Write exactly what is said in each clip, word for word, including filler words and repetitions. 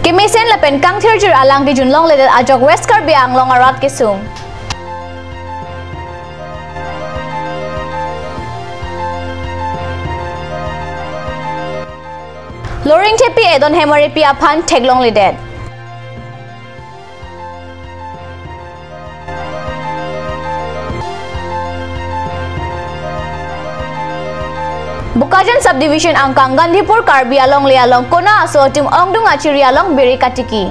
Kemesen lapen kangthirjir alang kejun longledet ajok West Karbi Anglong arat kesung. Loringthepi edon hem arepi aphan theklongledet. Bokajan Subdivision angkang Gandhipur Karbi alongle along kona aso atum ongdung achiri along biri katiki.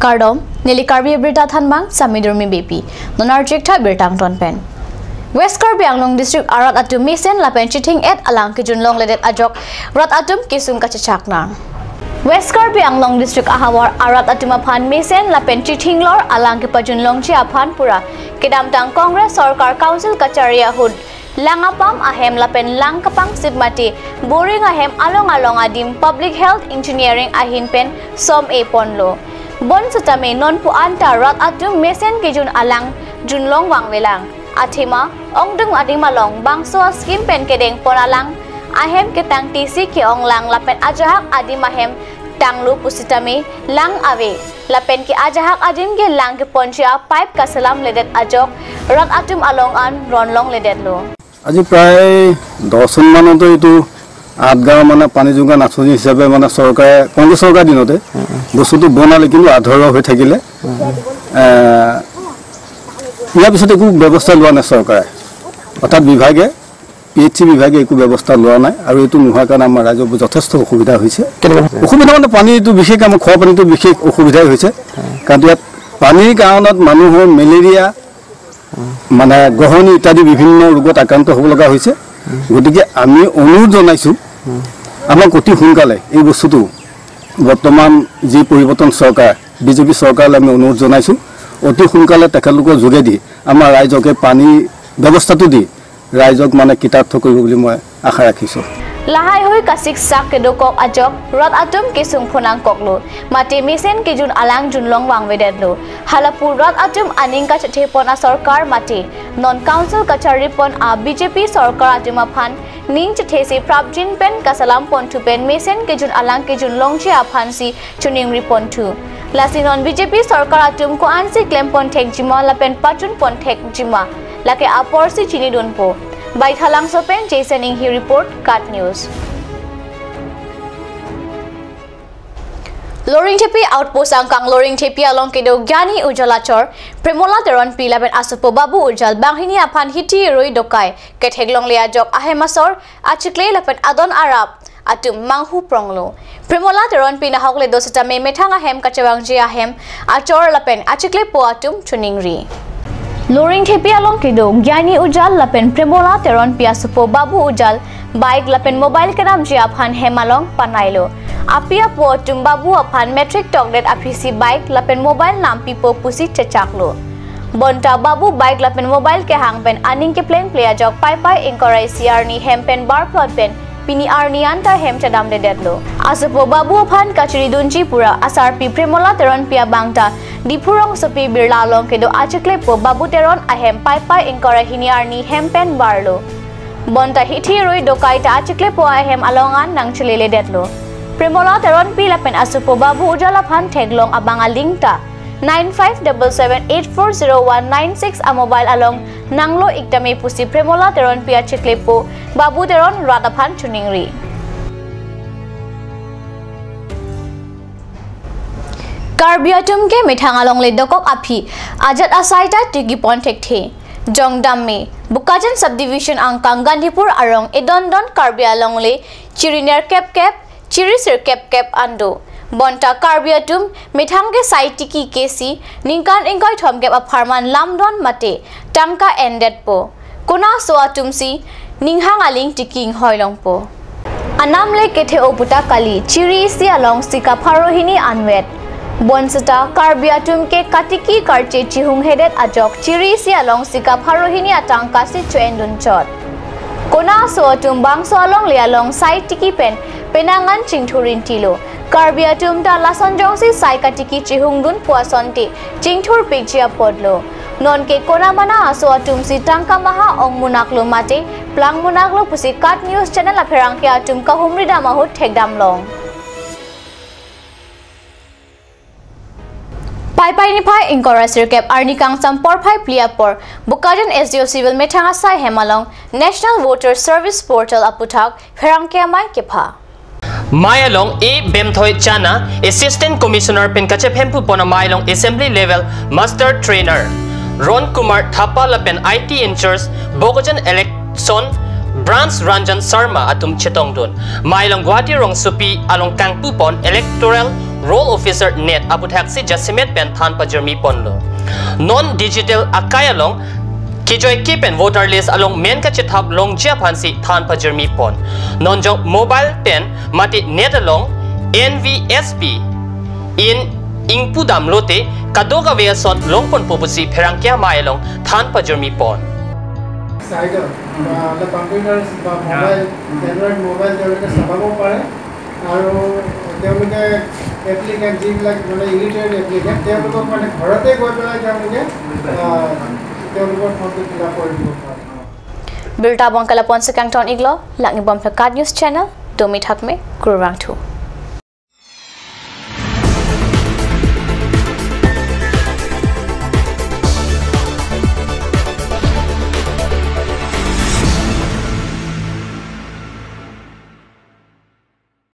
Kardom, neli Karbi Birta thanbang, Sami Durmi Beypi. Non arjik tha birta angton pen. West Karbi Anglong District arat atum mesen lapen chithing-et alang kejun longledet ajok rat atum kesung kachechak nang. West Karbi Anglong District ahavar arat atum aphan mesen lapen chithinglor alang kepajun longji aphan pura kedamtang Congress sorkar council kachari ahut lang apam ahem lapen lang kapangsip mate boring ahem along along adim public health engineering ahin pen som-e ponlo. Bonsitame nonpu anta rat atum mesen kejun alang junlong vangvelang. Athema, ongdung adim along bangso a-scheme pen kedeng pon alang ahem ketangtisi ke-ong lang lapen ajahak adim ahem tanglo pusitame lang ave. Lapen ke ajahak adim ke lang keponji a-pipe kaselamledet ajok rat atum along an ronlongledetlo. আজি প্ৰায় দহ জন মানতো এইটো আঠ গাঁও মানে পানী যোগান আঁচনি হিচাপে মানে চৰকাৰে, কংগ্ৰেছ চৰকাৰ দিনতে বস্তুটো বনালে, কিন্তু আধৰুৱা হৈ থাকিলে। এ, ইয়াৰ পিছত একো ব্যৱস্থা লোৱা নাই চৰকাৰে, অৰ্থাৎ বিভাগে, পি এইচ চি বিভাগে একো ব্যৱস্থা লোৱা নাই আৰু এইটো নোহোৱাৰ কাৰণে আমাৰ ৰাইজৰ যথেষ্ট অসুবিধা হৈছে। কেনেকুৱা? অসুবিধা মানে পানীটো বিশেষ, আমাৰ খোৱা পানীটো বিশেষ অসুবিধাই হৈছে, কাৰণ ইয়াত পানীৰ কাৰণত মানুহৰ মেলেৰিয়া, মানে গ্ৰহণী ইত্যাদি বিভিন্ন ৰোগত আক্ৰান্ত হ'ব লগা হৈছে। গতিকে আমি অনুৰোধ জনাইছোঁ, আমাক অতি সোনকালে এই বস্তুটো, বৰ্তমান যি পৰিৱৰ্তন চৰকাৰ, বি জে পি চৰকাৰলৈ আমি অনুৰোধ জনাইছোঁ, অতি সোনকালে তেখেতলোকৰ যোগেদি আমাৰ ৰাইজকে পানী ব্যৱস্থাটো দি ৰাইজক মানে কৃতাৰ্থ কৰিব বুলি মই আশা ৰাখিছোঁ। Lahai hui kasik sak kedokok ajok rat atum kesung phonangkoklo. Mate mesen kejun alang junlong vangvedetlo. Halapu rat atum aning kachethepon a-sorkar mate non council kacharipon a-B J P sorkar atum aphan ning chethesi prapjin pen kaselam ponthu pen mesen kejun alang kejun longji aphansi choningri ponthu. Lasi non B J P sorkar atum ko-ansi klem ponthekjima lapen pachun ponthekjima, lake aporsi chinidunpo. Baithalangso pen Jason Inghi report, KAT News. Loringthepi outpost angkang Loringthepi along kedo Gyani Ujjal achor Premola Teronpi lapen asopo Babu Ujjal banghini aphan hithi rui dokai ketheklongle ajok ahem asor, achikle lapen adon arap atum manghu pronglo. Premola Teronpi nahokle do sitame methang ahem kachevangji ahem achor lapen achiklepo atum choningri. Loringthepi along kedo Gyani Ujjal lapen Premola Teronpi asopo Babu Ujjal bike lapen mobile kedamji aphan hem along panailo. Api apo atum Babu aphan matric tokdet aphisi bike lapen mobile nampipo pusi chechaklo. Bonta Babu bike lapen mobile kehang pen aning keplengple ajok Paipai ingkoi ra isi arni hem pen barplot pen pini arni anta hem chedamledetlo. Asopo Babu aphan kachiridunji pura asarpi Premola Teronpi abangta Diphu rongsopi Birla along kedo achiklepo Babu Teron ahem Paipai ingkoi ra hini arni hem pen barlo. Bonta hithi rui dokai ta achiklepo ahem along an nangcheleledetlo. Premola Teronpi lapen asopo Babu Ujjal aphan theklong abang aling ta nine five double seven eight four zero one nine six a-mobile along nanglo-ik tame pusi Premola Teronpi achiklepo Babu Teron rat aphan choningri. Karbi atum ke methang alongle dokok aphi ajat asai ta tiki ponthekthe. Jongdam me, Bokajan Subdivision angkang Gandhipur arong edondon Karbi alongle chiri nerkepkep, chiri sirkepkep an do. Bonta Karbi atum methang ke sai tiki kesi ningkan ingkoi thomkep apharman lamdon mate tangka endetpo. Konaso atumsi ninghang aling tiki inghoilongpo. Anam le kethe-o puta kali, chiri isi along sika pharo hini anvet. Bonsita Karbi atum ke katiki karche chihunghedet ajok chiri isi along sika pharo hini atangka si cho-endunchot. Konaso atum bangso alongle along sai tiki pen penang an chingthur intilo. Karbi atum ta lason jongsi sai katiki chihungdunpo asonte chingthurpikji apotlo. Nonke konamana aso atum si tangka maha ong munaklo mate plang munaklo pusi KAT News Channel apherangke atum kahumri dam ahut thekdam long. Paipai niphai ingkoi ra sirkep arni kangsam porphai phli apor Bokajan S D O Civil methang asai hem along National Voter Service Portal aputhak pherangke amei kepha. Mei along A Bemthoi Chana, Assistant Commissioner pen kachephemphu pon amei along Assembly Level Master Trainer Ron Kumar Thapa lapen I T in-charge Bokajan Election Branch Ranjan Sharma atum chetongdun. Mei along Guwahati rongsopi along kangpu pon Electoral Roll Officer NET aputhaksi jasemet pen than pajirmi ponlo. Non digital akai along kejoike pen voter list along men kachethap longji aphansi than pajirmi pon. Non jong mobile pen mate net along N V S P in ingpu damlote kadokave ason longponpo pusi pherangke amei along than pajirmi pon. চাইডত বা কম্পিউটাৰ বা mobile, Android mobile তেওঁলোকে চলাব পাৰে আৰু তেওঁলোকে এপ্লিকেণ্ট যিবিলাক মানে ইলিটাৰেট এপ্লিকেণ্ট তেওঁলোকক মানে ঘৰতে গৈ পেলাই তেওঁলোকে আহ, তেওঁলোকৰ ফৰ্মটো ফিল আপ কৰি দিব পাৰে। Birta bongkala ponsi kangton iklo, langibom KAT News Channel, domi thakme, kurvangthu.